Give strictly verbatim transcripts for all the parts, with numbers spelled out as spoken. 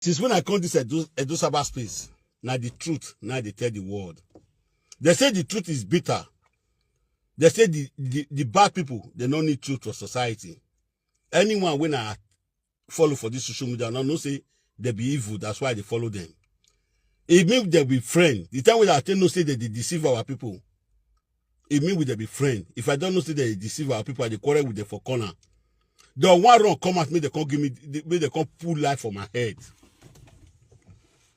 Since when I come this Edo, Edo Sabbath space, now the truth, now they tell the world. They say the truth is bitter. They say the, the, the bad people, they don't need truth for society. Anyone when I follow for this social media, now no say they be evil. That's why they follow them. It means they be friend. The time when I tell no say that they deceive our people, it means we they be friend. If I don't know say they deceive our people, I dey quarrel with them for corner. The one wrong come at me, they can't give me, they, they can't pull life for my head.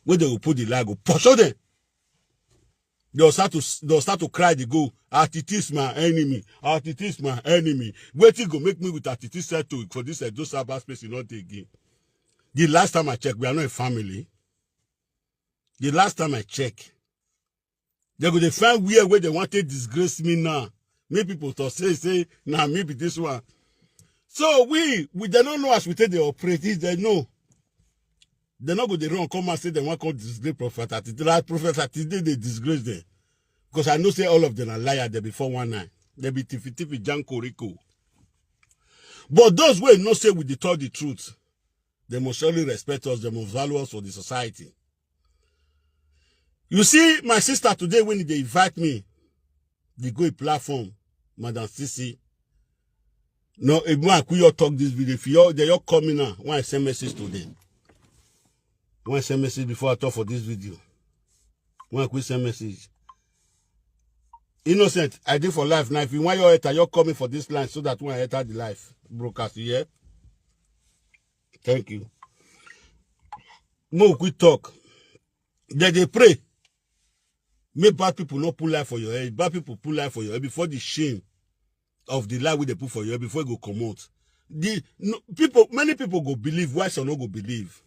Where they will put the lie, go pursue them. They'll start to they'll start to cry. They go, "Artist is my enemy. Artist is my enemy." Wait till go make me with artist settle for this Edo Sabbath space, you not again. The last time I checked, we are not a family. The last time I checked, they go they find where where they want to disgrace me now. Make people to say say now me be this one. So we we they don't know as we take the operate. They know they not go the wrong come and say they want to disgrace Prophet Atiti. Like Prophet Atiti, they disgrace them. Because I know say all of them are liar. They before one night. They be tiffy tiffy Janko Rico. But those who not say we dey tell the truth, they must surely respect us, they must value us for the society. You see, my sister today when they invite me, they go a platform, Madam Sisi. No, if I could you talk this video, if you they all coming now, when I send message to them. When I send message before I talk for this video. When I could send message. Innocent, I did for life. Now, if you want your enter, you're coming for this line so that when I enter the life broadcast, you hear? Thank you. More quick talk. Then they pray. Make bad people not pull life for your head. Bad people pull life for your head before the shame of the lie we they put for your head before you go come out. The no, people, many people go believe. Why some not go believe?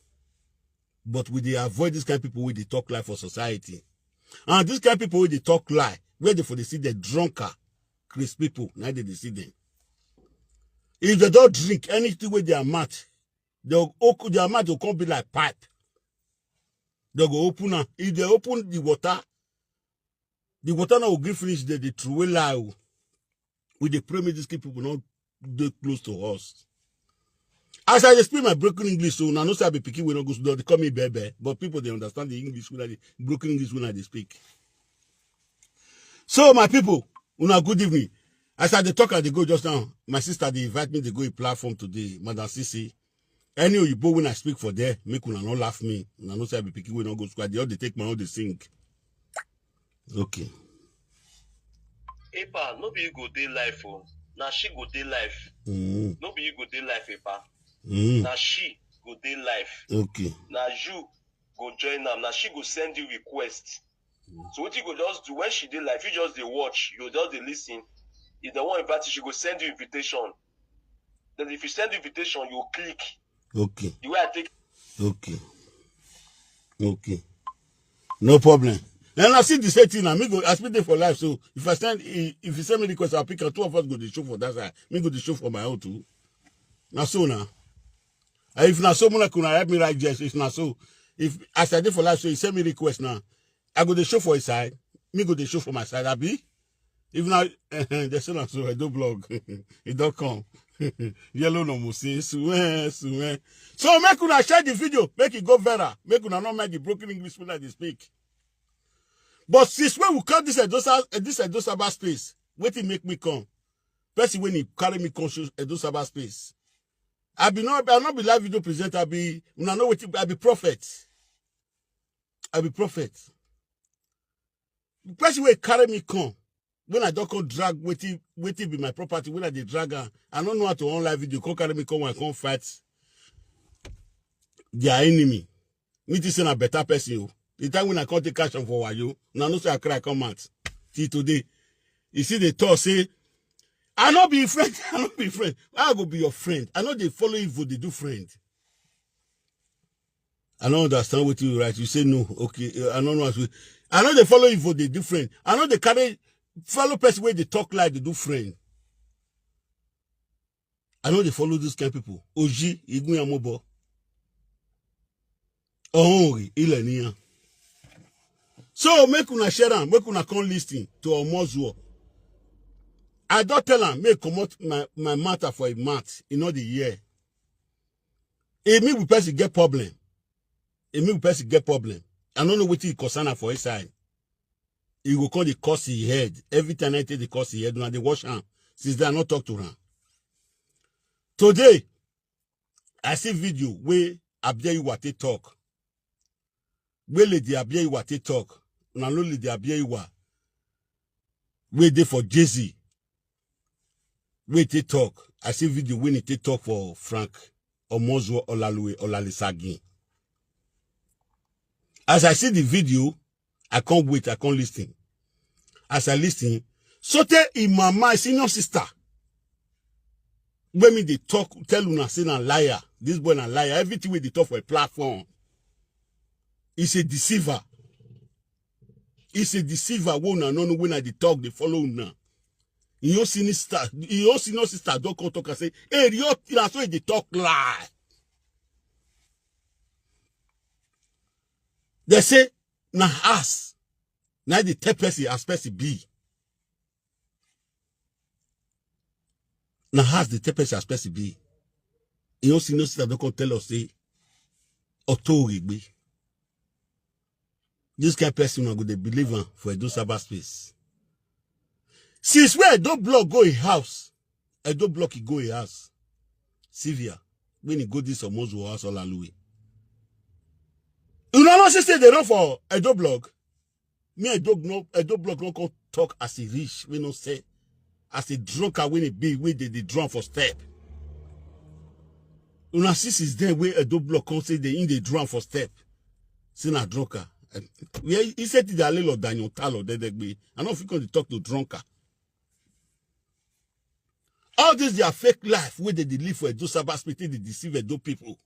But we they avoid this kind of people with the talk lie for society. And this kind of people with the talk lie, where they for they see the drunker, Chris people, now they, they see them. If they don't drink anything with their mouth, they'll open their mouth will come be like pipe. They'll go open am. If they open the water, the water now will give finish the, the true lie. We they pray me these people not they close to us. As I explain my broken English, so now no say I be picking we not go so they call me bebe, but people they understand the English when I broken English when I they speak. So my people, una good evening. As I dey talk, I dey go just now. My sister they invite me to go a platform today, Madam Sisi. Any Oyibo when I speak for there, make una not laugh me. Una no say I be picking we not go school. They all they take my own they sing. Okay. Epa, no be you go dey life o. Na she go dey life. Mm, No be you go dey life, Epa. mm, Na she go dey life. okay. Na you go join am. Na she go send you request. So what you go just do when she dey life, you just dey watch. You just dey listen. If they want invite you, she go send you invitation. Then if you send invitation, you click. Okay. The way I take Okay. Okay. No problem. And I see the same thing. I mean, go ask me there for life. So if I send, if you send me request, I'll pick up. Two of us go the show for that side. Me go the show for my own too. Now so now. And if not so, Mona could help me like this. If not so, if as I did for life, so you send me request now. I go the show for his side. Me go the show for my side. Abi. If not, they say not so. I do blog. It don't come. Yellow no more. See, swear, swear. So make una share the video. Make it go viral. Make una not make the broken English when I dey speak. But since when we cut this Edosa, eh, this Edo Sabbath space, what it make me come? Person when he carry me conscious Edo Sabbath space. I be not, I not be live video presenter. I be, una know what I be prophet. I be prophet. The person will carry me come. When I don't come drag, waiting, waiting be my property. When I dey drag her, I don't know how to on live video. Come carry me come and come fight their enemy. Me this is a better person. Oh. The time when I come take cash for you, now no say I cry come out. Till today, you see the talk say, "I not be friend. I not be friend. I go be your friend. I know they follow evil. They do friend." I don't understand what you write. You say no. Okay, uh, I don't know as we. I know they follow evil. They do friend. I know they carry follow person where they talk like they do friend. I know they follow these kind of people. Oji, Igun Yamobo. Oh, Ilenia. So make una share am, make una come listen to Omozuo. I don't tell am, make comot my, my matter for a mat, you know the year. If me with person get problem, A make person get problem. I no know wetin e concern am for inside. E go come dey curse him head. Every time I take dey curse him head, una dey watch am. Since then, I no talk to am. Today, I see video wey Abiola take talk. Wey Lady Abiola take talk. Una know Lady Abiola wey dey for Jay-Z. Wey take talk. I see video wey he take talk for Frank Omozuo Olalue Olalisagin. As I see the video, I can't wait, I can't listen. As I listen, so tell him mama, his senior sister. When me dey talk, tell una say na liar. This boy na liar. Everything wey dey talk for a platform, he's a deceiver. He's a deceiver. Wey una no know when I dey talk, dey follow una. Your senior sister, your senior sister don come talk and say, "Hey, you na so you dey talk lie." They say, "Na us." Na the tell person as person be. Na us dey tell person as person be. You know, senior sister don come tell us say, "Oto Origbe." This kind person, I go dey believe am for Edo cyberspace. Since where Edo block go his house, Edo block he go his house. Sylvia, when he go this Omozuo house all alone. You know, no say say they run for Edo block. Me, Edo no, Edo block no come talk as he reach. We no say as a drunker when he be, we dey dey drunk for step. Una see since then wey Edo block come say they in dey drunk for step. Say na drunker. Eh, where he said the Alelo Daniel Talo Dedegbe. I no fit come dey talk to drunker. All this their fake life wey they dey live for Edo cyberspace, they deceive Edo people.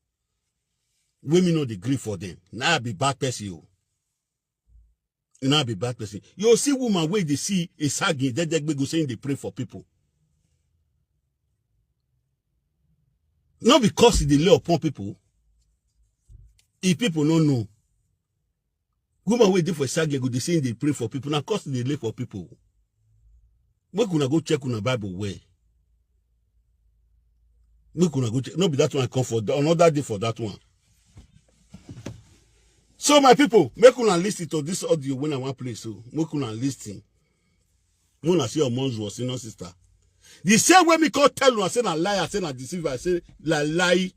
Wey me no dey gree for them. Now I be bad person o. You know I be bad person. You see woman wey dey see a sagin, Dedegbe go say they pray for people. Not because they lay upon people. If people no know, woman wey dey for sagin go dey say they pray for people. Na cause they lay for people. Make una go check una Bible well. Make una go check. No be that one I come for. Another day for that one. So my people, make una listen to this audio when I wan play. So make una listen. Una see your mom's was senior sister. The same way me come tell una say na lie, I say na deceiver, I say na lie.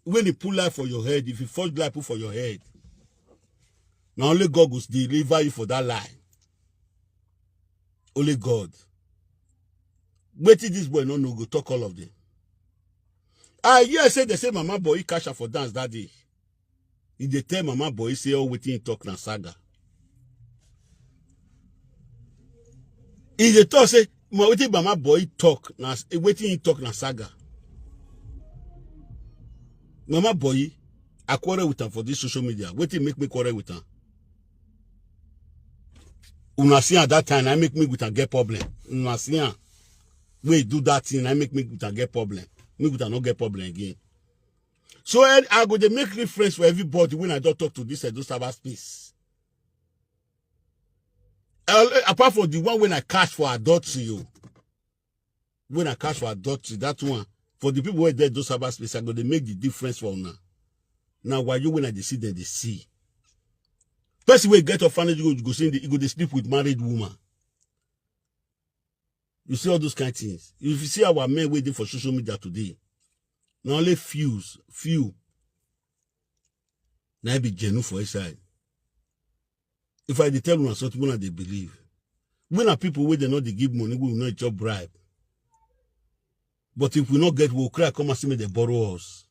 When he put lie for your head, if he forge lie put for your head, na only God go deliver you for that lie. Only God. Wetin this boy no know go talk all of them. I hear say they say Mama Boy catch her for dance that day. He dey tell Mama Boy say all wetin he talk na saga. He dey talk say, "Ma, wetin Mama Boy talk na s-, wetin he talk na saga." Mama Boy, I quarrel with am for this social media. Wetin make me quarrel with am? Una see am that time, I make me with am get problem. Una see am. Wey do that thing, I make me with am get problem. Me with am no get problem again. So I, I go dey make reference for everybody when I don talk to this Edo cyberspace. Uh, apart from the one when I catch for adultery, o. When I catch for adultery, that one, for the people wey dey Edo cyberspace, I go dey make the difference for una. Now, why you when I dey see them, they see. Person wey get orphanage go, go say he go dey sleep with married woman. You see all those kind things. If you see our men wey dey for social media today, na only fews, few, na be genuine for inside. If I dey tell una something, una dey believe. We na people wey dem no dey give money, we no dey chop bribe. But if we no get, we go cry come and say make dem borrow us.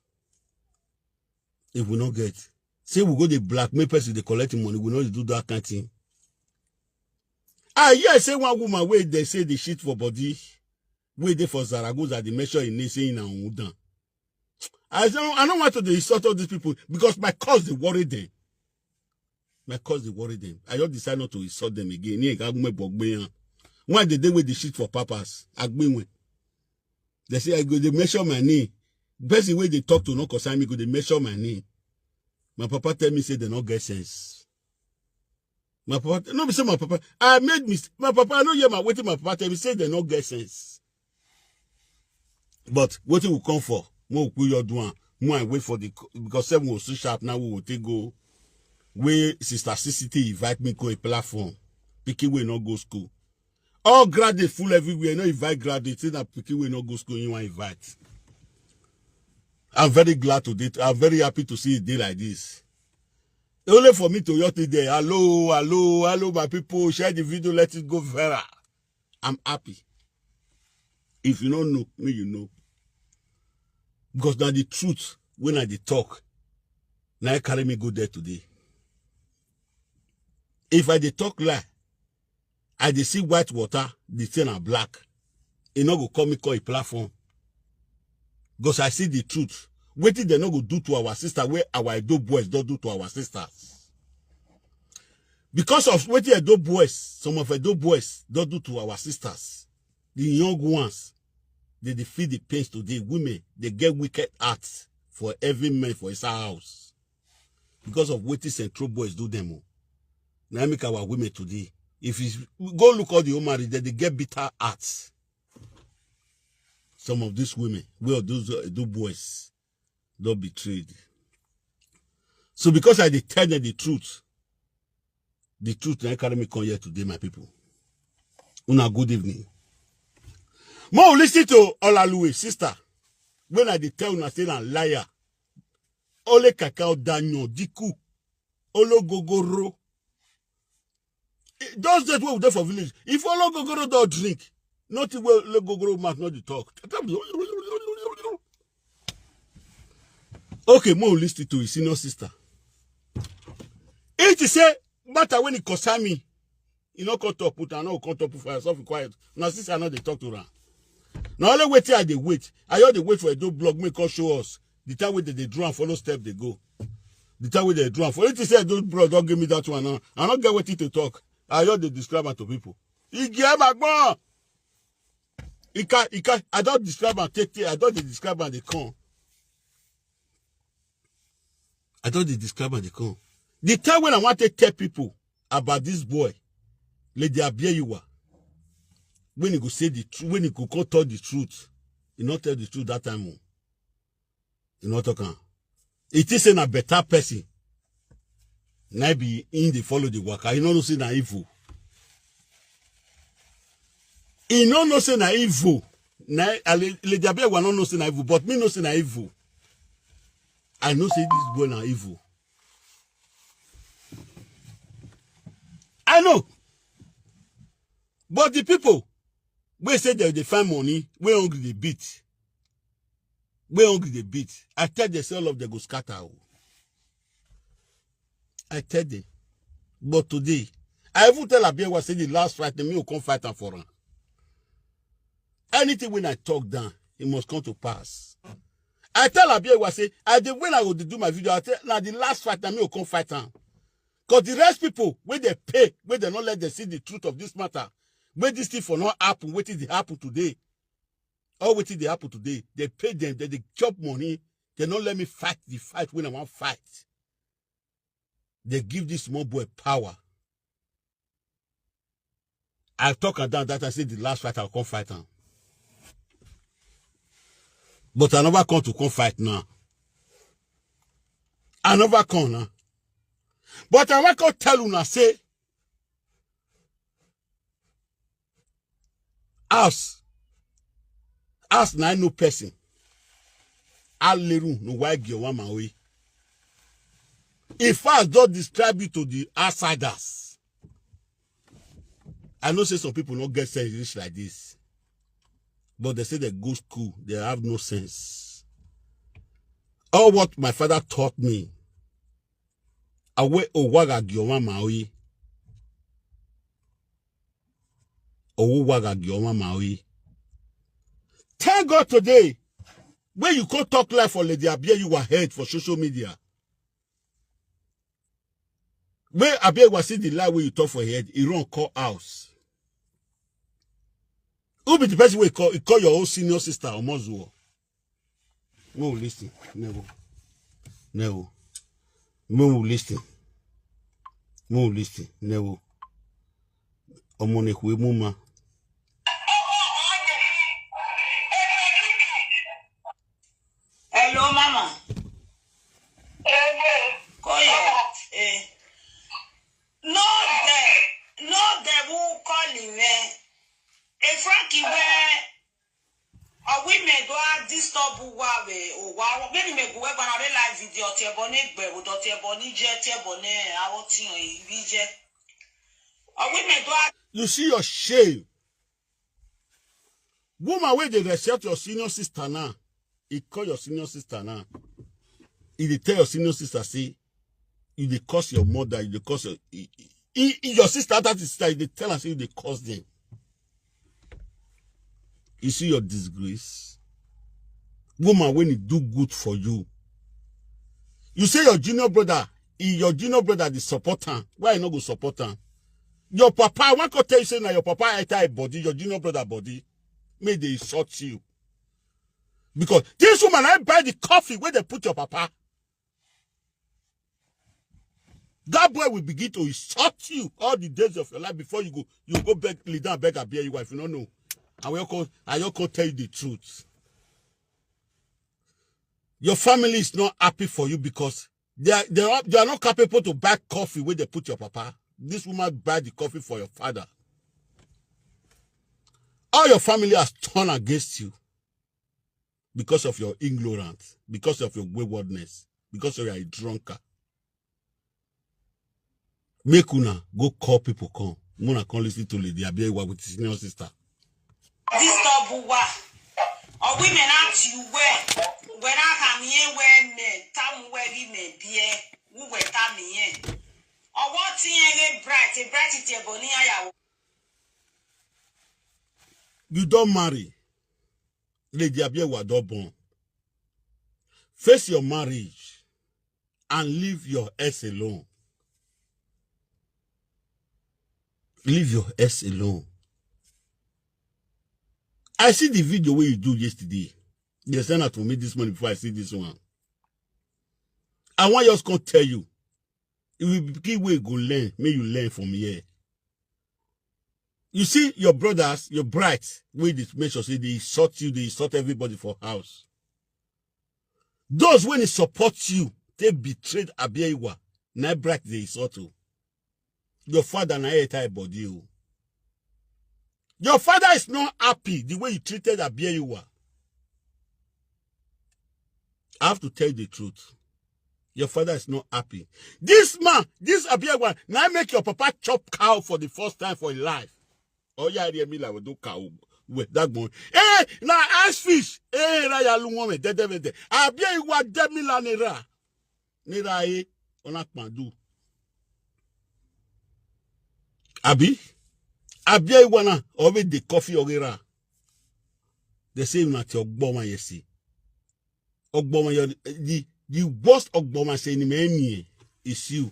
If we no get, say we go dey blackmail person dey collect money, we no dey do that kind thing. I hear say one woman wey dey say the shit for body, wey dey for Zaragoza, dey mention him name, say na Undan. I don't, I don't want to dey insult all these people because my cause dey worry them. My cause dey worry them. I just decide not to insult them again. Ní ẹ̀ka agunmọ̀ ẹ̀bọ̀ gbé yàn. Wọ́n dey dey wey dey shit for papas. Agbéwìn. They say I go dey mention my name. Person wey dey talk to no concern me go dey mention my name. My papa tell me say they no get sense. My papa, no be say my papa, I made mistake. My papa, I no hear my wetin my papa tell me say they no get sense. But wetin we come for? Mo ku your do am. When I wait for the co-, because seven will still sharp now, we will take go. Wey Sister C C T invite me go a platform. Pikin wey no go school. All graduate full everywhere. No invite graduate. Say that pikin wey no go school, you want invite. I'm very glad today. I'm very happy to see a day like this. Only for me to your today. Hello, hello, hello, my people. Share the video. Let it go viral. I'm happy. If you don't know, me, you know. Because now the truth, when I dey talk, now I carry me go there today. If I dey talk lie, I dey see white water, the thing are black. E no go call me call a platform. Because I see the truth. Wetin dem no go do to our sister, where our Edo boys don't do to our sisters. Because of wetin Edo boys, some of Edo boys don't do to our sisters, the young ones, they dey feel the pains today. Women, they get wicked hearts for every man for his house. Because of wetin Central boys do them. Oh. Now make our women today. If you go look all the home marriage, they, they get bitter hearts. Some of these women, well, those uh, Edo boys, don't betrayed. So because I dey tell them the truth, the truth na carry me come here today, my people. Una good evening. Mo listen to Olalue, sister. When I dey tell una say na liar. Ole kaka odanyo diku. Ologogoro. Eh, those days wey we dey for village, if ologogoro don drink, nothing wey ologogoro mouth no dey talk. Okay, mo listen to his senior sister. It is say matter when it concern me, you no come talk put, I no come talk put for yourself quiet. Now since I no dey talk to her. Now only wait till I dey wait. I just dey wait for a do blog make come show us the time wey they dey draw and follow step they go. The time wey they draw and follow. It is say a do blog don't give me that one now. I don't get wetin to talk. I just dey describe am to people. Igi ẹ máa gbọ́n. Ika, Ika, I don't describe and take, take, I don't dey describe and they come. I don't dey describe and they come. The time when I want to tell people about this boy, Lady Abieyiwa, when he go say the truth, when he go come tell the truth, he not tell the truth that time. Oh. He not talk am. He think say na better person. Na be in dey follow the waka. He no know say na evil. He no know say na evil. Na, a le-, Lady Abiewa no know say na evil, but me know say na evil. I know say this boy na evil. I know. But the people wey say dem dey find money, wey hungry dey beat, wey hungry dey beat, I tell them say all of them go scatter. Oh. I tell them. But today, I even tell Abiewa say the last fight, na me go come fight am for am. Anything when I talk down, it must come to pass. I tell Abiewa say, I dey when I go dey do my video, I tell na the last fight, na me go come fight am. Because the rest people, when they pay, when they not let them see the truth of this matter, when this thing for not happen, wetin dey happen today, or wetin dey happen today, they pay them, they, they chop money, they not let me fight the fight when I want fight. They give this small boy power. I talk am down that I say the last fight I'll come fight am. But I never come to come fight now. I never come now. But I never come tell una say house, house na no person. Aleru no why give one man way. If I don't describe it to the outsiders, I know say some people not get sense reach like this, but they say they go school, they have no sense. All what my father taught me, awe owaga gioma maoi. Owaga gioma maoi. Thank God today, when you go talk life for Lady Abia, you were heard for social media. When Abia was see the lie where you talk for head, he run call house. Who be the person wey call? He call your own senior sister Omozuo. Mo listen, never, never. Mo listen, mo listen, never. Omo ne kwe mo ma. Hello, mama. Di ọtí ẹbọ ní gbẹ̀wò, dọ̀tí ẹbọ ní jẹ́, tí ẹbọ ní àwọ̀ tí yàn yìí rí jẹ́. Ọ̀wé mẹ́dọ́ á You see your shame. Woman wey dey respect your senior sister now, e call your senior sister now. E dey tell your senior sister say, you dey curse your mother, you dey curse your, e, e, e, e, your sister, that is sister, you dey tell her say you dey curse them. You see your disgrace. Woman, when e do good for you, you say your junior brother, e, your junior brother dey support am. Why e no go support am? Your papa, I wan come tell you say na your papa enter e body, your junior brother body. Make dey insult you. Because this woman, I buy the coffee wey dey put your papa. That boy will begin to insult you all the days of your life before you go, you go beg, lead down, beg, abeg your wife. You no know. I will come, I will come tell you the truth. Your family is not happy for you because they are, they are, they are not capable to buy coffee wey dey put your papa. This woman buy the coffee for your father. All your family has turned against you because of your ignorance, because of your waywardness, because you are a drunkard. Make una go call people come. Una come listen to Lady Abiola with his senior sister. Disturb wa. Or women out you wear. When I come here, where men, tam where women beer. Who were tam here? Or what thing a bright, a bright it a boni. You don marry. Lady Abiola don born. Face your marriage and leave your ex alone. Leave your ex alone. I see the video wey you do yesterday. They send out to me this morning before I see this one. I wan just come tell you, if you pikin wey go learn, make you learn from here. You see your brothers, your bright, wey dey make sure say they insult you, they insult everybody for house. Those wey dey support you, they betrayed Abiola. Na bright they insult you. Your father na airtime body o. Your father is not happy the way you treated Abiola. I have to tell you the truth. Your father is not happy. This man, this Abiola, now make your papa chop cow for the first time for his life. Oh yeah, Remi la do cow with that one. Eh, na ice fish. Eh, na ya lu won me dede dede. Abiola demi la nira. Nira e ona kpandu. Abi? Abiola na obi the coffee ogera. They say na ti ogbo wan yesi. Ogbo wan yo the the worst ogbo wan say ni me ni is you.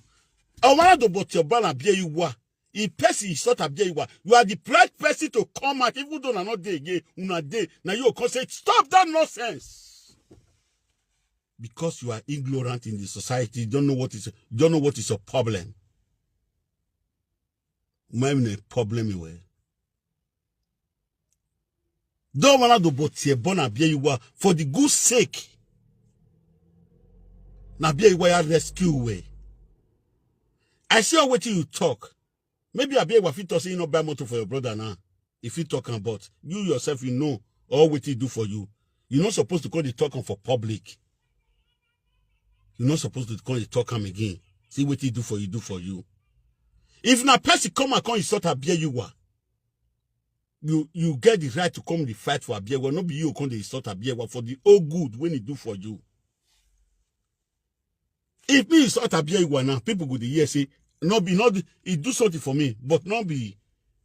I want to but your bana Abiola. If person is not Abiola, you are the right person to come out, even though na not dey again, una dey. Now you come say, stop that nonsense. Because you are ignorant in the society, you don't know what is you don't know what is your problem. My problem you were. Don't wanna do but here born Abiola for the good sake. Na Abiola rescue way. I see all wetin you talk. Maybe Abiola fit talk say you no buy motor for your brother now. If you talk am, but you yourself, you know all wetin he do for you. You not supposed to call the talk am for public. You not supposed to call the talk am again. See what he do for you, do for you. If na person come and come insult Abiola, you you get the right to come the fight for Abiola. Not be you come the insult Abiola for the old good when he do for you. If me is not Abiola now, people go dey hear say, no be not he do something for me, but not be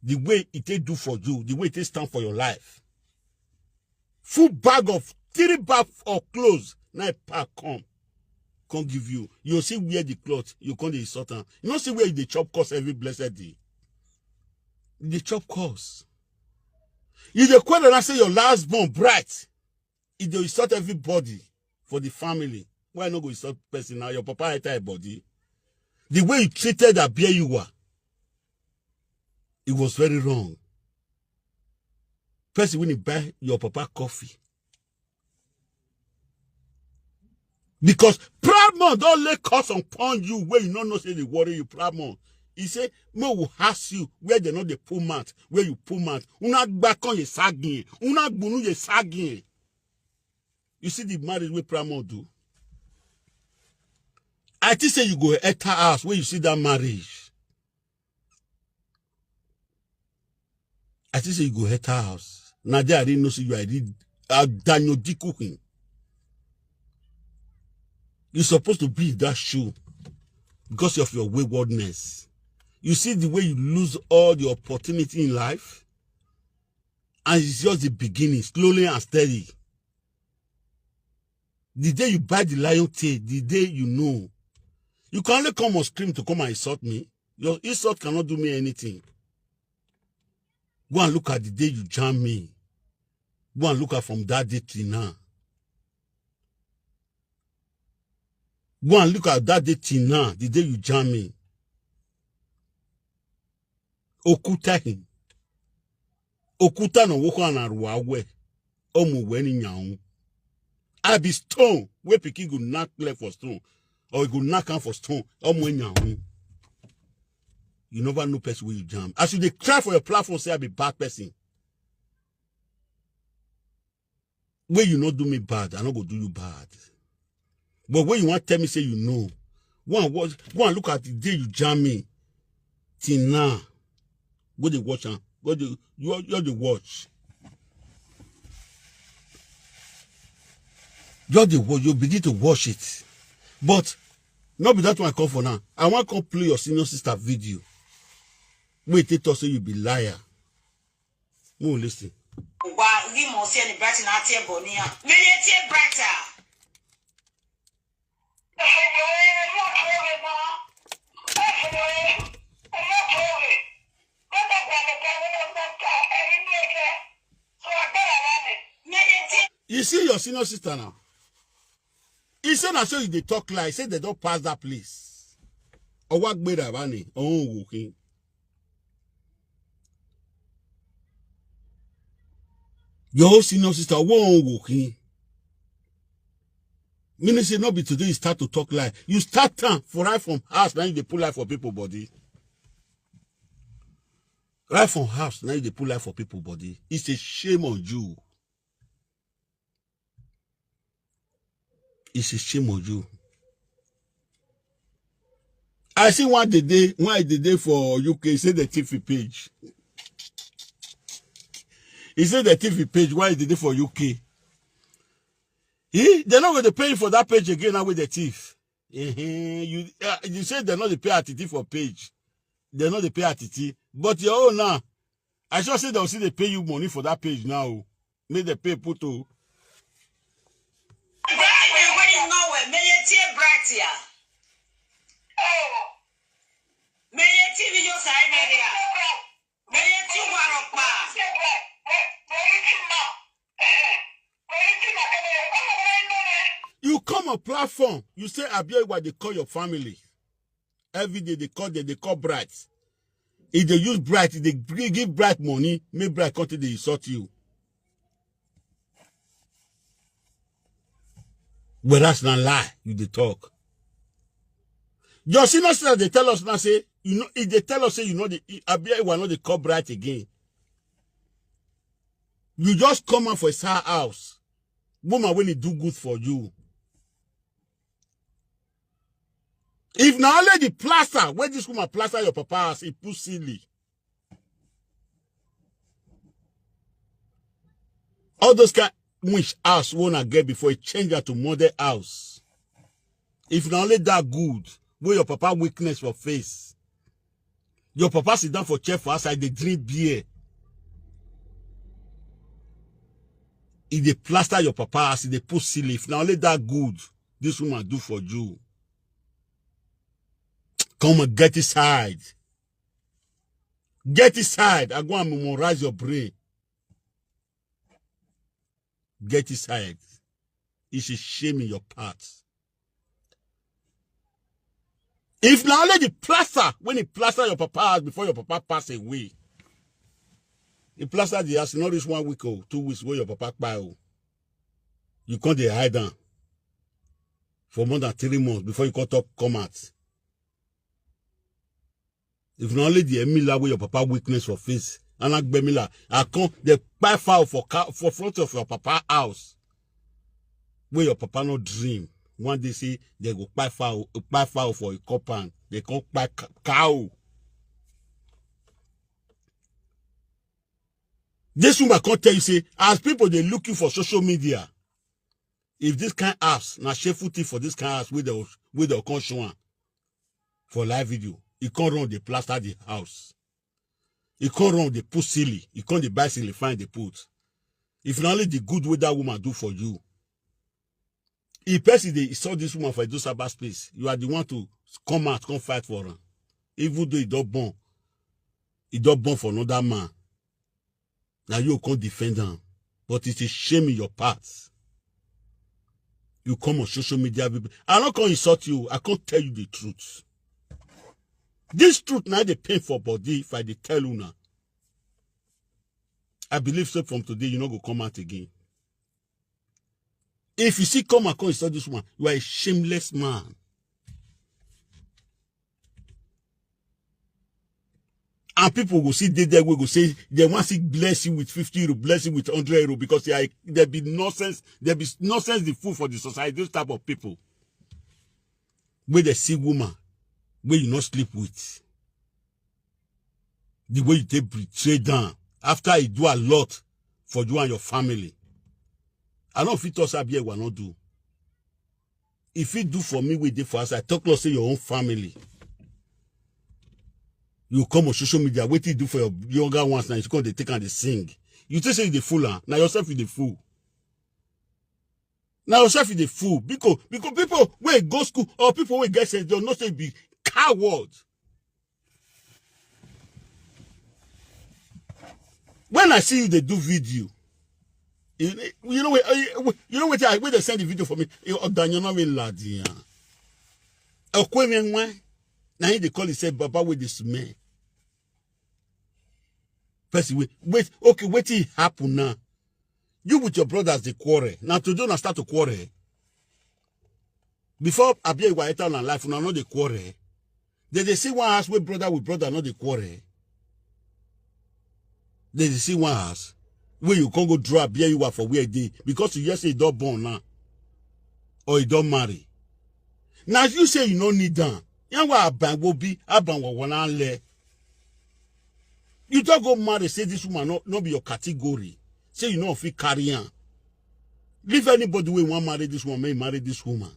the way he take do for you, the way he take stand for your life. Full bag of three bag of clothes, na e pack come, come give you. You see wear the cloth, you come dey insult am. You no see where you dey chop cost every blessed day. You dey chop cost. You dey quarrel and say your last born bright. E dey insult everybody for the family. Why no go insult person now? Your papa enter your body. The way you treated Abiola, it was very wrong. Person when he buy your papa coffee. Because proud man don't lay curse upon you where you no know say they worry you proud man. He say, "Mo will ask you where they not the poor man, where you poor man. Una back on your sagging, una gbunu your sagging." You see the marriage wey Pramo do? I think say you go enter house when you see that marriage. I think say you go enter house. Now there I didn't know say you are did uh, Daniel D cooking. You're supposed to be in that shoe because of your waywardness. You see the way you lose all the opportunity in life, and it's just the beginning, slowly and steady. The day you buy the lion tail, the day you know. You can only come on screen to come and insult me. Your insult cannot do me anything. Go and look at the day you jam me. Go and look at from that day till now. Go and look at that day till now, the day you jam me. Okuta him. Okuta no woko na ruawe. Omo weni nyaun. I be stone where pikin go knock left for stone or you go knock am for stone. Omo nyaun. You never know person where you jam. As you dey cry for your platform, say I be bad person. When you not do me bad, I not go do you bad. But when you want tell me say you know, go and watch, go and look at the day you jam me. Till now, go dey watch am. Go dey you you dey watch. Just dey watch, you begin to watch it. But not be that one I come for now. I want come play your senior sister video. Wait, they talk say you be liar. Mo listen. Wa ri mo si eni bright na tie boni a. Me ye tie bright a. You see your senior sister now. He say na so you dey talk lie. He say they don pass that place. Owa gbera bani. Oh, okay. Your whole senior sister won't working. Meaning say not be today you start to talk lie. You start time for right from house now you dey put lie for people body. Right from house now you dey put lie for people body. It's a shame on you. It's a shame on you. I see one the day, one the day for U K, say the T V page. He said the T V page, why the day for U K? He, they're not going to pay you for that page again now with the thief. Eh, you uh, you said they're not the pay attitude for page. They're not the pay attitude. But your own now. I sure say they'll see they pay you money for that page now. Make the pay put to. Bright, when you know where, may you tear bright here. Oh. May you tear your side area. May you tear one of You come on platform, you say Abiola, they call your family. Every day they call them, they call bright. If they use bright, if they gi- give bright money, make bright come take dey insult you. Whereas na lie, you dey talk. Your senior sister dey tell us now say you know if they tell us say you know the Abiola no dey call bright again. You just come out for his house, woman when he do good for you. If na only the plaster where this woman plaster your papa house, he put silly. All those kind which house wanna get before he change her to model house. If na only that good, where your papa weakness for face. Your papa sit down for chair for outside, they drink beer. If they plaster your papa as they put silly, if na only that good, this woman do for you. Come and get inside. Get inside. I go and memorize your brain. Get inside. It's a shame in your path. If na only the plaster, when he plaster your papa house before your papa pass away, he plaster the house, not reach one week or two weeks where your papa kpai o. You come dey hide am for more than three months before you come talk come out. If na only the Emila where your papa weakness for face, and I Mila, I come the kpai fowl for car for front of your papa house. Where your papa no dream. One day say they go kpai fowl, kpai fowl for a compound. They come kpai cow. This woman can't tell you, say, as people they look you for social media, if this kind ass, na shameful thing for this kind ass, with the, with the come show am for live video, he can't run, they plaster the house. He can't run, they put silly. He can't, the buy silly, find the put. If not only the good way that woman do for you, if person they saw this woman for a do cyber space, you are the one to come out, come fight for her. Even though he don't born, he don't born for another man. Now you can't defend them. But it's a shame in your past. You come on social media, people. I don't come insult you. I can't tell you the truth. This truth now they pain for body if I dey tell you now. I believe so from today, you no go come out again. If you see come and come insult this woman, you are a shameless man. And people go see dey there, we go say, they want to bless you with fifty euro, bless you with hundred euro, because they are, there be nonsense, there be nonsense the fool for the society, those type of people. Where they see woman, where you not sleep with, the way you take betray down, after he do a lot for you and your family. I don't fit us up here, we not do. If you do for me, we did for us. I talk, let's say, your own family. You come on social media, what you do for your younger ones now, you come, they take and they sing. You just say the fool, huh? Now yourself is the fool. Now yourself is the fool. Because, because people where go school or people where get sense, they'll not say be coward. When I see you, they do video. You, you know what? You know what? I when they send the video for me. You Daniel not ladian. Okay, when now they call it say Baba with this man. Person wait, wait, okay, wait till it happen now. You with your brothers they quarrel. Now today una start to quarrel. Before Abia Iwaeta and life, una no dey quarrel. They dey see one house where brother with brother no dey quarrel. They dey see one house where you can't go draw Abia Iwa for where they, because you just say you don't born now or you don't marry. Now you say you no need them. Yan wa aban wo bi aban wo wana le. You don't go marry, say this woman no, no be your category. Say you no fit carry on. Leave anybody wey wan marry this woman, make you marry this woman.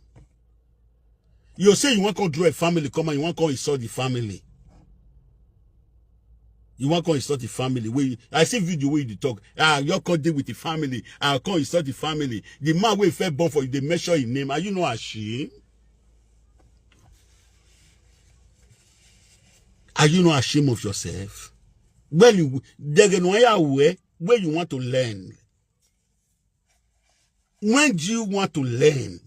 You say you wan come draw a family, come and you wan come insult the family. You wan come insult the family. Wey I see video where you dey talk. Ah, you come dey with the family. Ah, come insult the family. The man wey first born for you, they measure his name. Are you not ashamed? Are you not ashamed of yourself? Well, you, there no where, where you want to learn. When do you want to learn?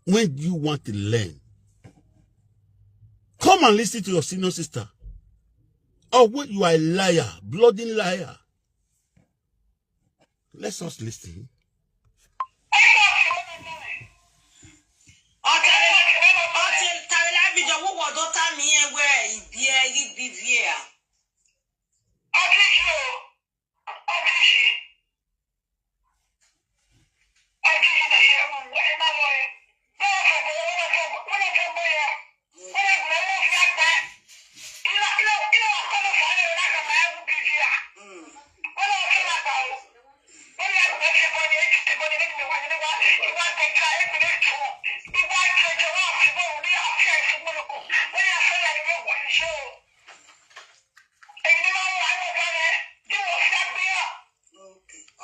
When do you want to learn? Come and listen to your senior sister. Oh, wait, you are a liar, bloody liar. Let us listen.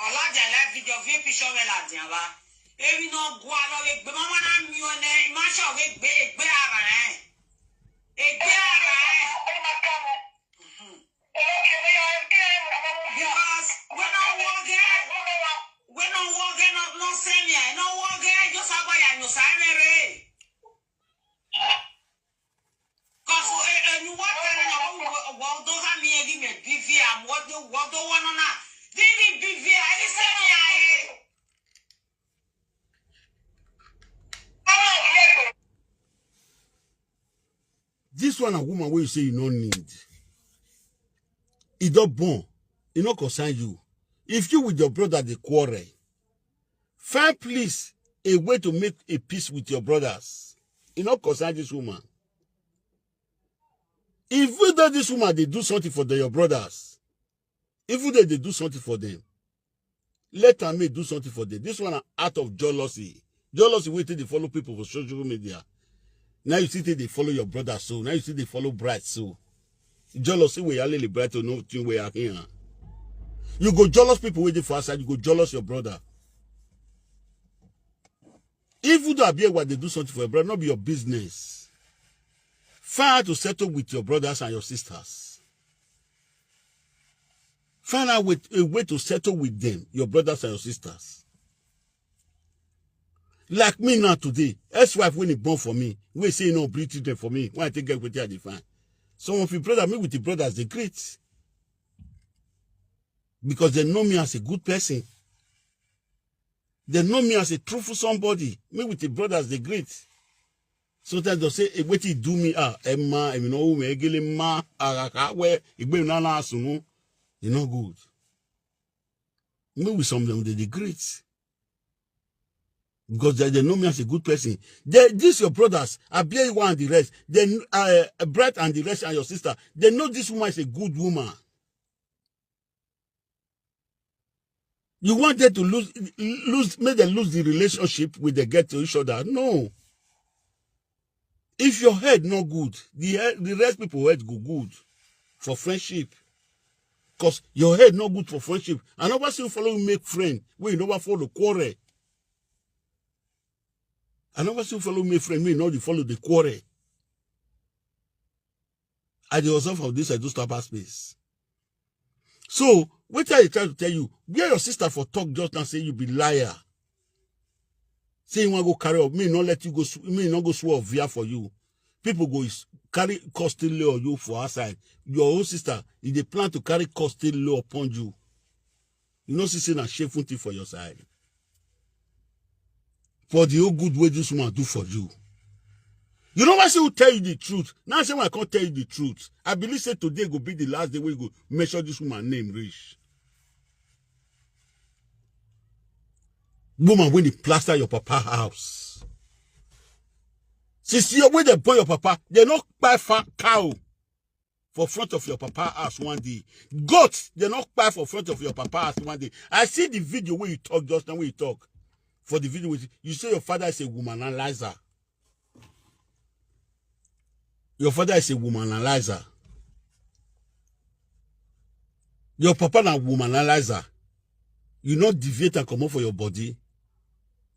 Ọ̀làjà live video fi picture rẹ̀ là dìyàn bá. Èmi náà gun àlọ́ rẹ̀ gbé mọ́mọ́ náà mi ò nẹ ìmáṣọ́ rẹ̀ gbé ègbé ara ẹ̀. Ègbé ara ẹ̀. Because when I walk there, when I walk there, not, not send me, I no walk there, just have a, you sign it. Cause eh, eh, you walk there and I walk, walk, don't have me every me B V, I'm what do, what do one on that. Did it B V, I didn't send me, I. This one a woman wey you say you no need. E don born. E no concern you. If you with your brother dey quarrel, Find, please, a way to make a peace with your brothers. E no concern this woman. Even though this woman dey do something for the, your brothers, even though they do something for them, let am make do something for them. This one na out of jealousy. Jealousy wey take dey follow people for social media. Now you see say they follow your brother so. Now you see they follow Bright so. Jealousy wey ya lele Bright, no thing wey ya hear. You go jealous people wey dey for outside. You go jealous your brother. Even though Abiewa dey do something for your brother, no be your business. Find out to settle with your brothers and your sisters. Find out with, a way to settle with them, your brothers and your sisters. Like me now today, ex-wife wey e born for me, wey say e no bring children for me, when I take get wetin I dey find. Some of your brother, me with the brothers, they greet. Because they know me as a good person. They know me as a truthful somebody. Me with the brothers, they greet. Sometimes they'll say, "Eh, wetin do me? Ah, Emma, Emma, no, me, Egele, Ma, Araka, where, Igbe, Nana, Asunu." E no good. Me with some of them, they, they greet. Because they, they know me as a good person. They, these your brothers, Abiewa and the rest, they, uh, Bright and the rest and your sister, they know this woman is a good woman. You want them to lose, lose, make them lose the relationship with the get to each other? No. If your head not good, the head, the rest people head go good for friendship. Cause your head not good for friendship. I never see you follow make friend. We never follow quarrel. I never see you follow make friend. We not follow the quarrel. I dey observe of this, I do stop space. So, what I try to tell you, where your sister for talk just now say you be liar. Say you want go carry up, me not let you go, sw- me not go swear via for you. People go is carry custody on you for outside. Your own sister, if they plan to carry custody law upon you, you know, see, say na shameful thing for your side. For the whole good way this woman do for you. You know why she will tell you the truth? Now say I can't tell you the truth. I believe say today go be the last day we go measure this woman name rich. Woman when they plaster your papa house. Since you when they born your papa, they not buy fat cow for front of your papa house one day. Goat, they not buy for front of your papa house one day. I see the video where you talk just now, where you talk. For the video, you say your father is a womanizer. Your father is a womanizer. Your papa na womanizer. You not deviate and come up for your body.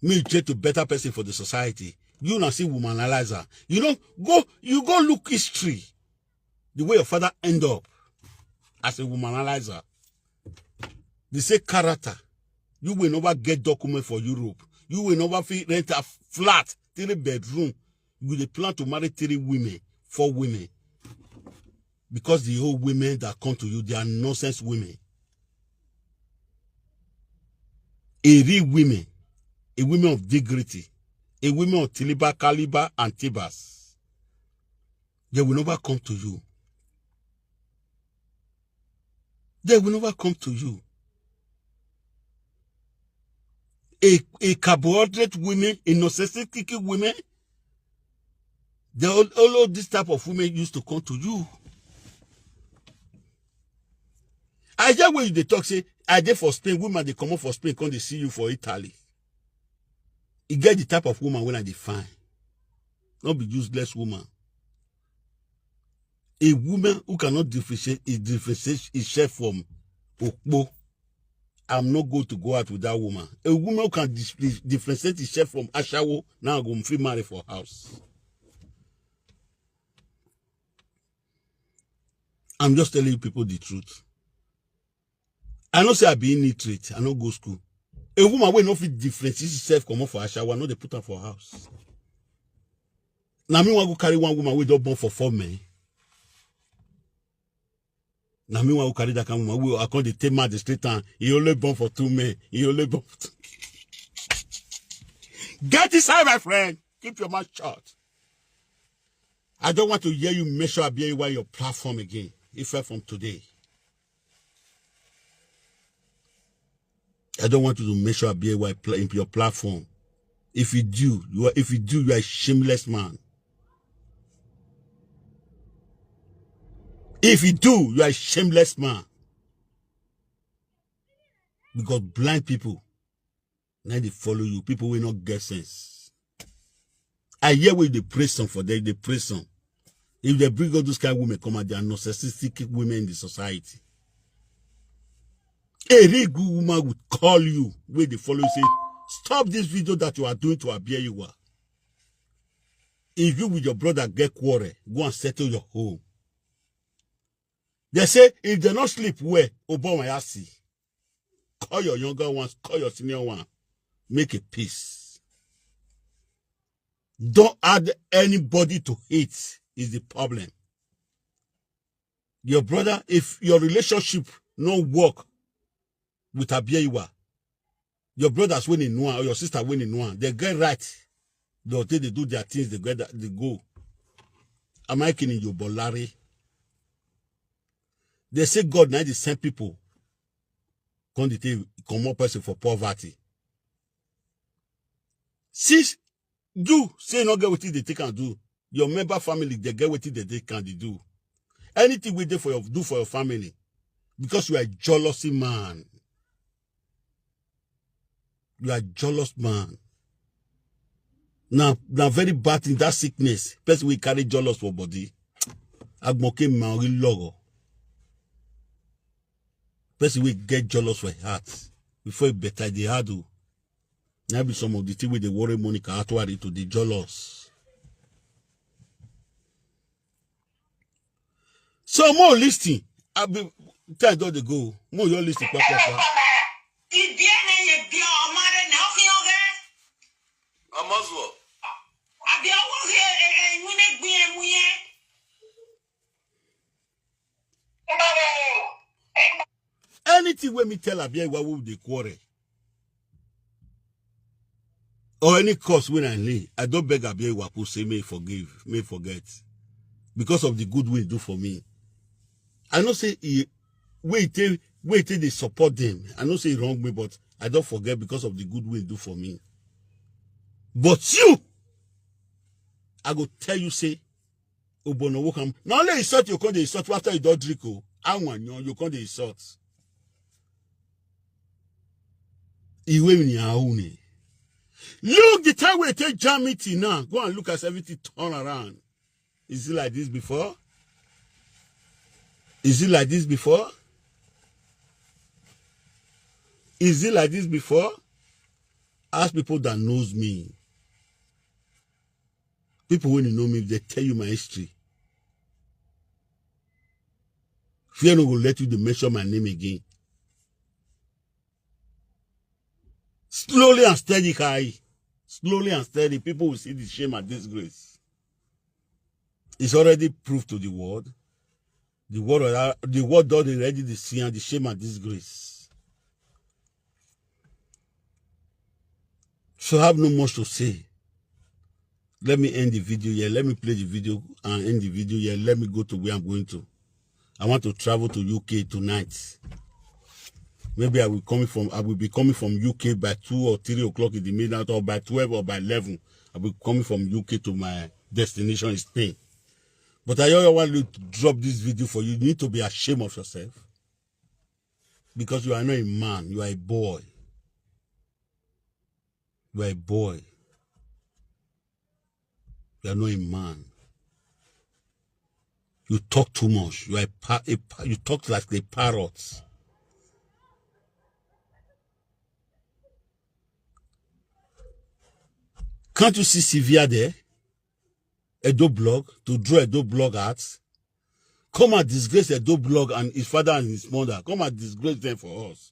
Me you try to better person for the society. You na see womanizer. You know, go, you go look history. The way your father end up as a womanizer. They say character. You will never get document for Europe. You will never fit rent a flat, three bedroom. You will plan to marry three women, four women. Because the whole women that come to you, they are nonsense women. A real women, a women of dignity, a women of Tiliba, Caliber, and Tibas. They will never come to you. They will never come to you. A, a carbohydrate women, a narcissistic women, they all, all of this type of women used to come to you. I hear when they talk, say, I dey for Spain, women they come up for Spain, come they see you for Italy. You get the type of woman when I define. Not be useless woman. A woman who cannot differentiate, differentiate herself from Okpo. I'm not going to go out with that woman. A woman who can dis- differentiate herself from Ashawo, now go fit marry for house. I'm just telling you people the truth. I know say I be illiterate, I no go school. A woman wey no fit differentiate herself comot for Ashawo, no dey put am for house. Na me wan go carry one woman wey don born for four men. Na me wan go carry that kind woman wey I come dey take mad the street and he only born for two men. He only born for two. Get inside, my friend. Keep your mouth shut. I don't want to hear you measure Abia on your platform again. If I from today. I don't want you to mention Abia in your platform. If you do, you are if you do, you are a shameless man. If you do, you are a shameless man. Because blind people, now they follow you. People will not get sense. I hear where they pray some for them, they pray some. If they bring all those kind of women, come out, they are narcissistic women in the society. A real good woman would call you where they follow you, say, "Stop this video that you are doing to Abia Iwa. If you with your brother get quarrel, go and settle your home." They say, if they not sleep well, Obon Wayasi, call your younger ones, call your senior one, make a peace. Don't add anybody to it is the problem. Your brother, if your relationship no work with Abia Iwa, your brothers when in one or your sister when in one, they get right. They take they do their things, they get that, they go. Am I kidding you, Bolari? They say God now they send people come the thing come up person for poverty. Since you say not get what they take and do, your member family they get what they take and they do. Anything we do for your do for your family, because you are a jealousy man. You are a jealous man. Now, now very bad thing that sickness. Person we carry jealous for body. Agmoke maori logo. Person we get jealous for heart. Before it better the hard. Now be some of the thing with the worry Monica Atuari to the jealous. So more listing. I be time don dey go. More your listing. Pa, pa, pa. Ibi ene ye bi ọmọ rẹ na ọkàn ọgẹ. Amazọ. Àbí ọwọ́ rẹ ẹ̀yìn mi gbin ẹ̀mú yẹn. Anything wey me tell Abia Iwa wey we dey quarrel or any cause wey I lay, I don beg Abia Iwa put say may forgive, may forget because of the good way he do for me. I know say he wey he take wey he take dey support them. I know say he wrong me, but I don forget because of the good way he do for me. But you, I go tell you say Obono Wokam. Now let insult you come the insult after you don't drink. Oh, I want you, you come the insult. Iwe ni auni. Look the time we take jam meeting now. Go and look as everything turn around. Is it like this before? Is it like this before? Is it like this before? Ask people that knows me. People when you know me, they tell you my history. Fear no go let you to mention my name again. Slowly and steady, Kai. Slowly and steady, people will see the shame and disgrace. It's already proved to the world. The world, are- the world don already dey see and the shame and disgrace. So I have no much to say. Let me end the video here. Let me play the video and end the video here. Let me go to where I'm going to. I want to travel to U K tonight. Maybe I will coming from I will be coming from U K by two or three o'clock in the midnight, or by twelve or by eleven. I'll be coming from U K to my destination in Spain. But I don't want to drop this video for you. You need to be ashamed of yourself. Because you are not a man, you are a boy. You are a boy. You are not a man. You talk too much. You are a, pa- a pa- you talk like a parrot. Can't you see Sylvia there? Edo blog to draw Edo blog art. Come and disgrace Edo blog and his father and his mother. Come and disgrace them for us.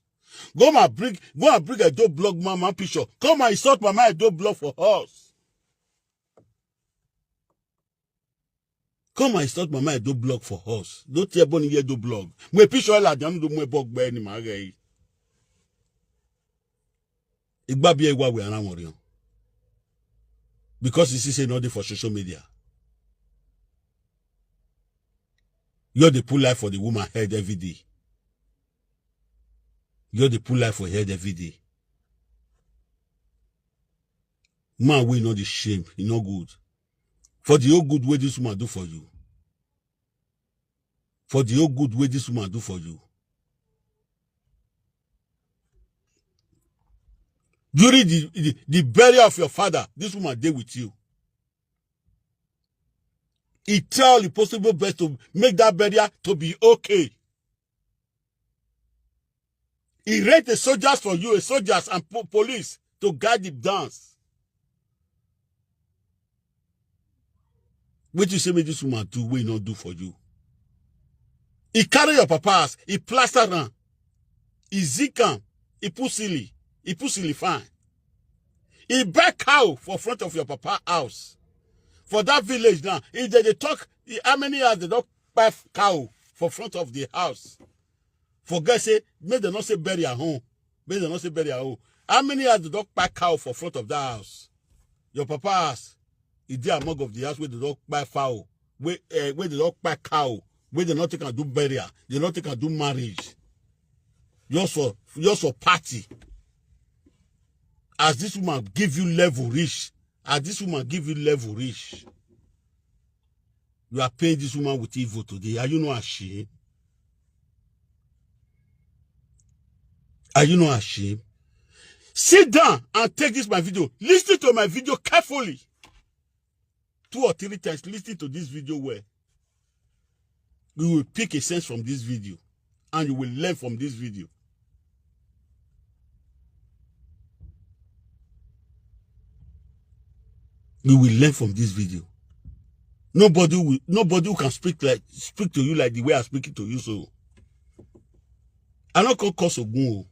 Go and bring go and bring Edo blog mama picture. Come and insult mama Edo blog for us. Come and insult mama Edo blog for us. Don't tell Bonnie Edo blog. My picture la jam do my blog by any man. Igba bi ewa we ara wọn rian. Because you see say not dey for social media. You dey put life for the woman head every day. You just dey put life for head every day. Man wey no dey shame, e no good. For the whole good wey this woman do for you, for the whole good wey this woman do for you, during the, the, the burial of your father, this woman dey with you. He try all the possible best to make that burial to be okay. He rent a soldiers for you, a soldiers and po- police to guide the dance. Wetin you say make this woman do wey e no do for you? He carry your papa house, he plaster am, he zinc am, he put ceiling, he put ceiling fan. He buy cow for front of your papa house. For that village now, if they dey talk, how many house they don kpai cow for front of the house? Forget say, make dem no say bury her home. Make dem no say bury her home. How many house they don kpai cow for front of that house? Your papa house, e dey among of the house wey they don kpai fowl, wey, eh, wey they don kpai cow, wey they no take am do burial, they no take am do marriage. Just for, just for party. As this woman give you level reach, as this woman give you level reach, you are paying this woman with evil today. Are you not ashamed? Are you not ashamed? Sit down and take this my video. Listen to my video carefully. Two or three times, listen to this video well. You will pick a sense from this video, and you will learn from this video. You will learn from this video. Nobody will, nobody who can speak like, speak to you like the way I'm speaking to you. So I no come cause Ogun o.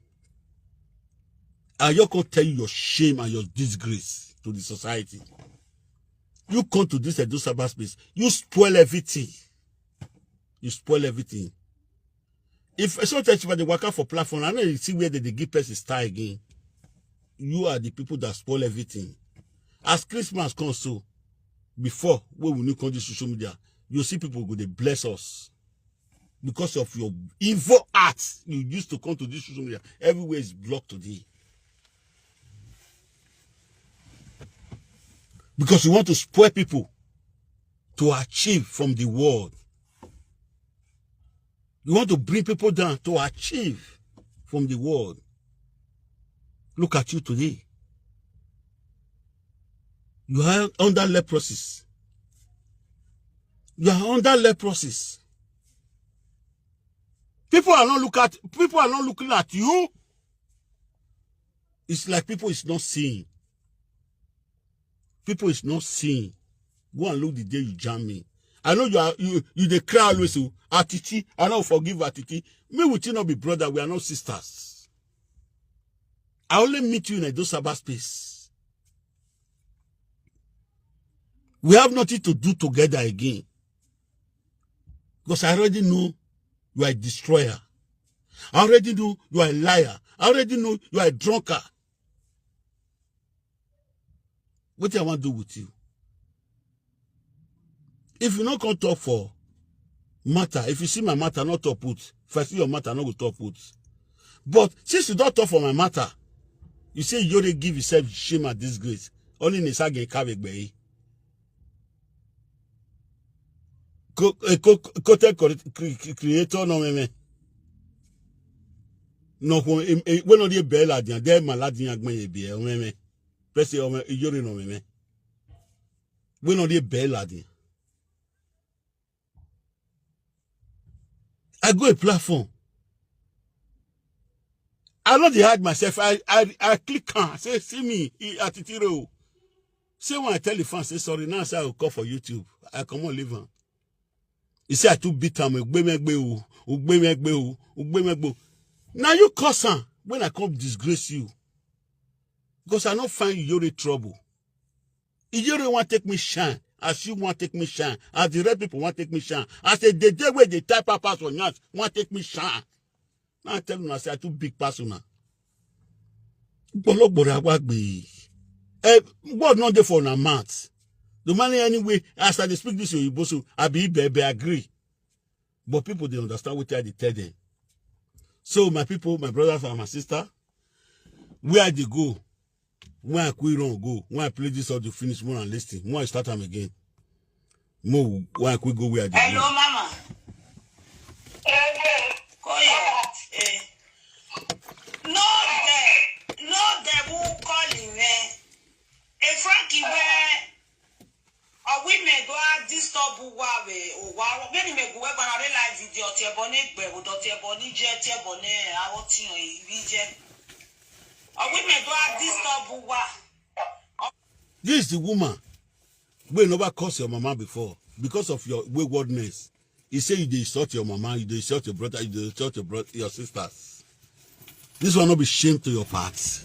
I just come tell you your shame and your disgrace to the society. You come to this Edo cyberspace, you spoil everything. You spoil everything. If sometimes if I dey waka for platform, I no dey see where they dey give person star again. You are the people that spoil everything. As Christmas comes so, before, when we new come this social media, you see people go dey bless us because of your evil acts. You used to come to this social media. Everywhere is blocked today. Because you want to spoil people to achieve from the world. You want to bring people down to achieve from the world. Look at you today. You are under leprosies. You are under leprosies. People are not look at, people are not looking at you. It's like people is not seeing. People is not seeing. Go and look the day you jam me. I know you are, you, you dey cry always. Oh, Atiti, I no forgive Atiti. Me with you not be brother. We are not sisters. I only meet you in a Edo cyberspace. We have nothing to do together again. Because I already know you are a destroyer. I already know you are a liar. I already know you are a drunkard. Wetin I wan do with you? If you no come talk for matter, if you see my matter, no talk put. If I see your matter, no go talk put. But since you don talk for my matter, you say you already give yourself shame and disgrace. Only Nisa can carry gbe. Ko-, eh, ko-, content cre-, cre-, cre-, creator no meme. No ko, em, eh, we no dey bela dia, de maladi agbe ye bi e meme. Person o me, Iyore no meme. We no dey bela dia. I go a platform. I no dey hide myself. I, I, I click am. Say, "See me, I, Atitire o." Say when I tell the fan, say, "Sorry, now say I go call for YouTube." I come on, leave am. He say I too beat am. Ogbemegbe o, ogbemegbe o, ogbemegbe o. Now you cause am when I come disgrace you. Because I no find Iyore trouble. Iyore wan take me shine. As you wan take me shine. As the red people wan take me shine. As the, the day wey they tie papas for nyash wan take me shine. Now I tell una say I too big pass una. Gbologboro agbagbe. Eh, word no dey for una mouth. No matter anyway, as I dey speak this Oyibo so, I be Ibebe agree. But people dey understand wetin I dey tell them. So, my people, my brothers and my sister, where I dey go, when I quit run go, when I play this audio finish, more and listen, when I start am again, more when I quit go where I dey Hello, go. Mama. Koya. Eh. No, the, no, the who calling me. A Frankie where a women go out disturb who wa we o wa many me go where gonna realize the hotel bonnet gbe o hotel bonnet je hotel bonnet a what you know we je. A women go out disturb who wa. This is the woman wey never curse your mama before because of your waywardness. He say you dey insult your mama, you dey insult your brother, you dey insult your brother, your sisters. This one no be shame to your part.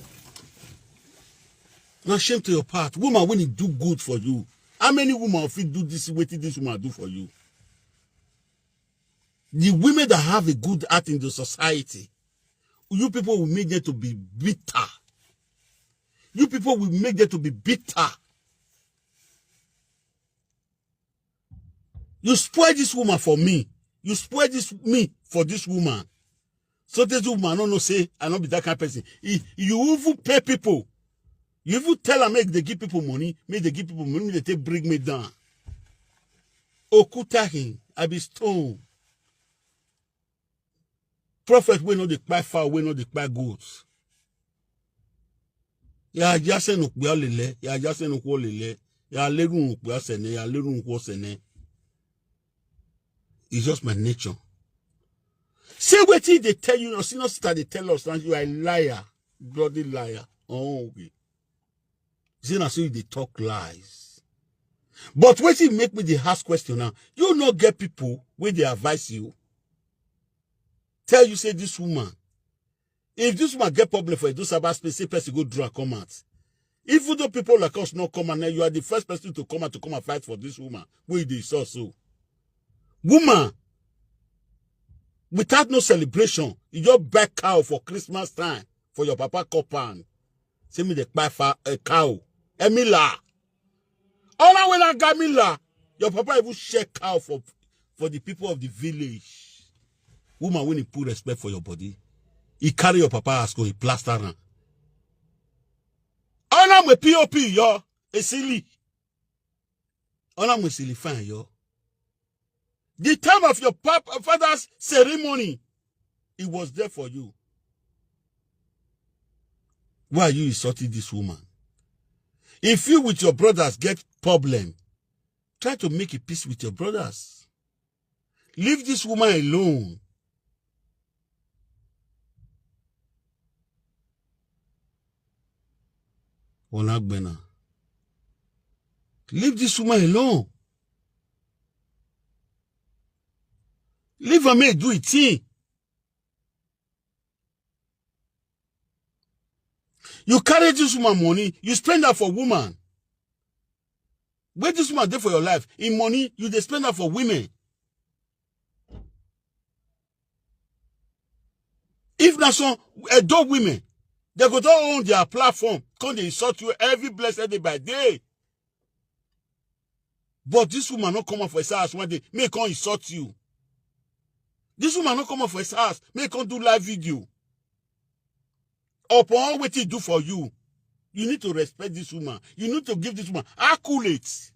Na shame to your part. Woman when he do good for you. How many women fit do this wetin this woman do for you? The women that have a good heart in the society, you people will make them to be bitter. You people will make them to be bitter. You spoil this woman for me. You spoil this me for this woman. So this woman no know say I no be that kind of person. You, you even pay people. You even tell am make they give people money, make they give people money, make they take bring me down. Okuta him, I be stone. Prophet wey no dey kpai fowl, wey no dey kpai goat. Ya jase no kpe olele, ya jase no kwo olele, ya leru no kpe osene, ya leru no kwo osene. It's just my nature. Say wetin they tell you, your senior sister they tell us, and you are a liar, bloody liar. Oh, okay. Say na so you dey talk lies. But wetin make me dey ask question now? You no get people wey dey advise you, tell you say this woman, if this woman get problem for Edo Saba space, say person go draw come out. Even though people like us no come out now, you are the first person to come out to come and fight for this woman. Wey you dey so so. Woman, without no celebration, you just buy cow for Christmas time for your papa compound. Say me dey kpai fa a cow. Emila. All that when I got Mila, your papa even share cow for for the people of the village. Woman, when he put respect for your body, he carry your papa ask he plaster am. Honor my P O P, yo. A silly. Honor my silly fine, yo. The time of your pap- father's ceremony, it was there for you. Why are you insulting this woman? If you with your brothers get problem, try to make a peace with your brothers. Leave this woman alone. Onagbena. Leave this woman alone. Leave her, make do it thing. You carry this woman money, you spend that for woman. Where this woman dey for your life, in money, you dey spend that for women. If na some Edo women, they go don own their platform, come dey insult you every blessed day by day. But this woman no come out for his house one day, make come insult you. This woman no come out for his house, make come do live video. Upon all wetin he do for you, you need to respect this woman. You need to give this woman accolades.